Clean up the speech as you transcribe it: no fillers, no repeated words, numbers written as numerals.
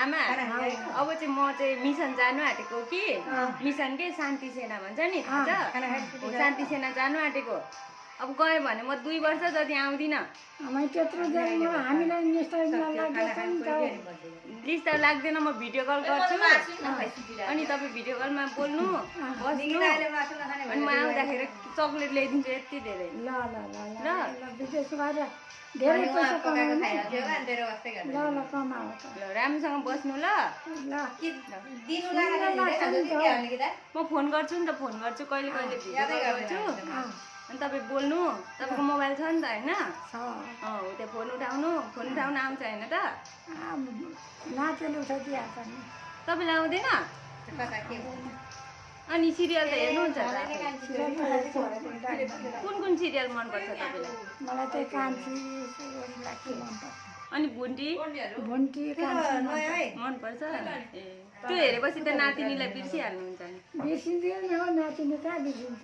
आमा अब चाहिँ म चाहिँ मिसन जानु आँटेको कि मिसनकै शान्ति सेना भन्छ नि थाहा छ शान्ति सेना जानु आँटेको अब गयो भने म 2 वर्ष जति आउँदिनँ त्यत्रो हामीलाई लिस्ट त लाग्दैन म भिडियो कल गर्छु अनि तपाईँ भिडियो कलमा बोल्नु बस्नु अनि म आउँदाखेरि चक्लेट ल्याइदिन्छु यति धेरै ल विदेश गएर धेरै पैसा कमाउनु ल कमाऊ ल राम्रोसँग बस्नु ल म फोन गर्छु नि त फोन गर्छु कहिले कहिले भिडियो कल गर्छु अनि तपाईँ बोल्नु तपाईँको मोबाइल छ नि त होइन हो त्यो फोन उठाउनु आउँछ होइन त नाचेले उठाइदिइहाल्छ नि तपाईँलाई आउँदैन अनि सिरियल त हेर्नुहुन्छ कुन सिरियल मनपर्छ तपाईँलाई मलाई चाहिँ कान्छी मनपर्छ अनि भुन्टी मनपर्छ ए त्यो हेरेपछि त नातिनीलाई बिर्सिहाल्नुहुन्छ नि बिर्सिँदैन नातिनी कहाँ बिर्सिन्छ